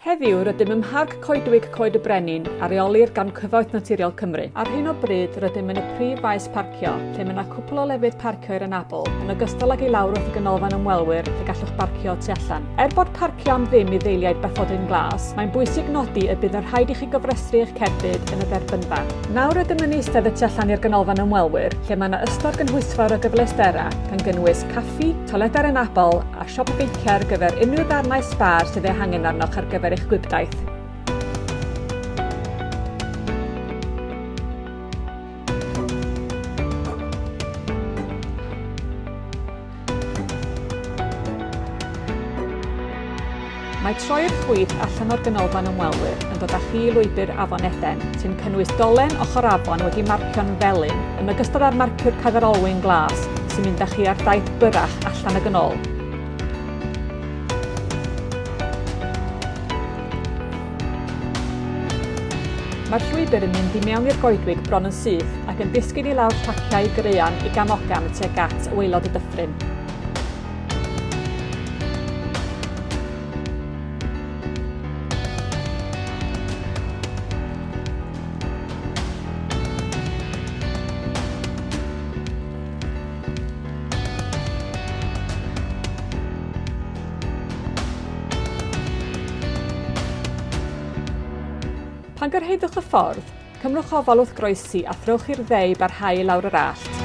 Heddiw, rydym ym Mharc Coedwig Coed y Brenin, a reolir gan Cyfoeth Naturiol Cymru. Ar hyn o bryd, rydym yn y prif faes parcio, lle mae yna cwpl o lefydd parcio i'r anabl, yn ogystal ag i lawr wrth y ganolfan ymwelwyr lle gallwch barcio tu allan. Er bod parcio am ddim i ddeiliaid bathodyn glas, mae'n bwysig nodi y bydd yn rhaid i chi gofrestru eich cerbyd yn y dderbynfa. Nawr rydym yn eistedd y tu allan i'r ganolfan ymwelwyr, lle mae yna ystod gynhwysfawr o gyfleusterau, gan gynnwys caffi, toiledau'r anabl, a siop feiciau ar gyfer unrhyw ddarnau sbâr sydd eu hangen arnoch ar gyfer eich gwibdaith. Mae troi i'r chwith allan o'r ganolfan ymwelwyr yn dod â chi i lwybr Afon Eden, sy'n cynnwys dolen ochr afon wedi marcio'n felyn, yn ogystal â'r marciwr cadair olwyn glas sy'n mynd â chi ar daith byrrach allan ag yn ôl. Mae'r llwybr yn mynd i mewn i'r goedwig bron yn syth ac yn disgyn i lawr traciau graean igam ogam tuag at waelod y dyffryn. Pan gyrhaeddwch y ffordd, cymrwch ofal wrth groesi a throwch i'r dde i barhau i lawr yr allt.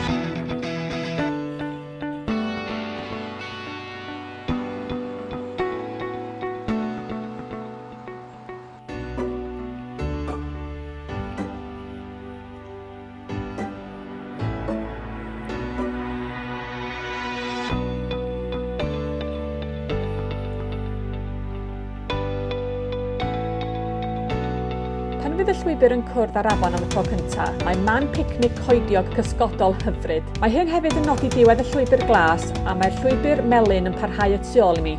Pan fydd y llwybr yn cwrdd â'r afon am y tro cyntaf, mae man picnic coediog cysgodol hyfryd. Mae hyn hefyd yn nodi diwedd y llwybr glas a mae'r llwybr melyn yn parhau y tu ôl i mi.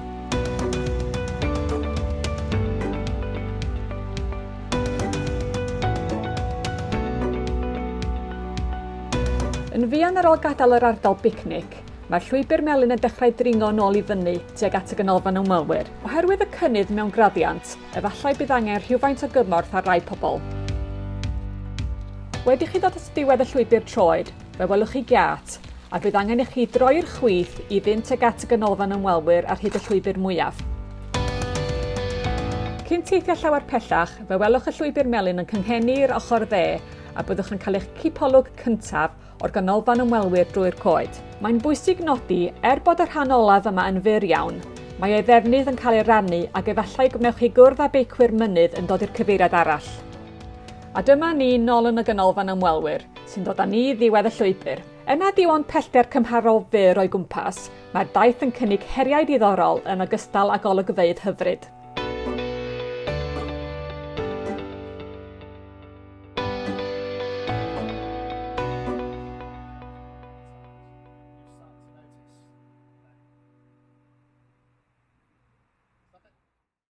Yn fuan ar ôl gadael yr ardal bicnic, mae'r llwybr melyn yn dechrau dringo yn ôl i fyny tuag at y ganolfan ymwelwyr. Oherwydd y cynnydd mewn graddiant, efallai bydd angen rhywfaint o gymorth ar rai pobl. Wedi chi ddod at ddiwedd y llwybr troed, fe welwch chi giât, a bydd angen i chi droi i'r chwith i fynd tuag at y ganolfan ymwelwyr ar hyd y llwybr mwyaf. Cyn teithio llawer pellach, fe welwch y llwybr melyn yn cynghennu i'r ochr dde a byddwch yn cael eich cipolwg cyntaf o'r ganolfan ymwelwyr drwy'r coed. Mae'n bwysig nodi, er bod y rhan olaf yma yn fyr iawn, mae ei ddefnydd yn cael ei rannu ac efallai gwnewch chi gwrdd â beicwyr mynydd yn dod i'r cyfeiriad arall. A dyma ni nôl yn y ganolfan ymwelwyr, sy'n dod â ni i ddiwedd y llwybr. Er nad yw ond pellter cymharol fyr o'i gwmpas, mae'r daith yn cynnig heriau diddorol yn ogystal â golygfeydd hyfryd.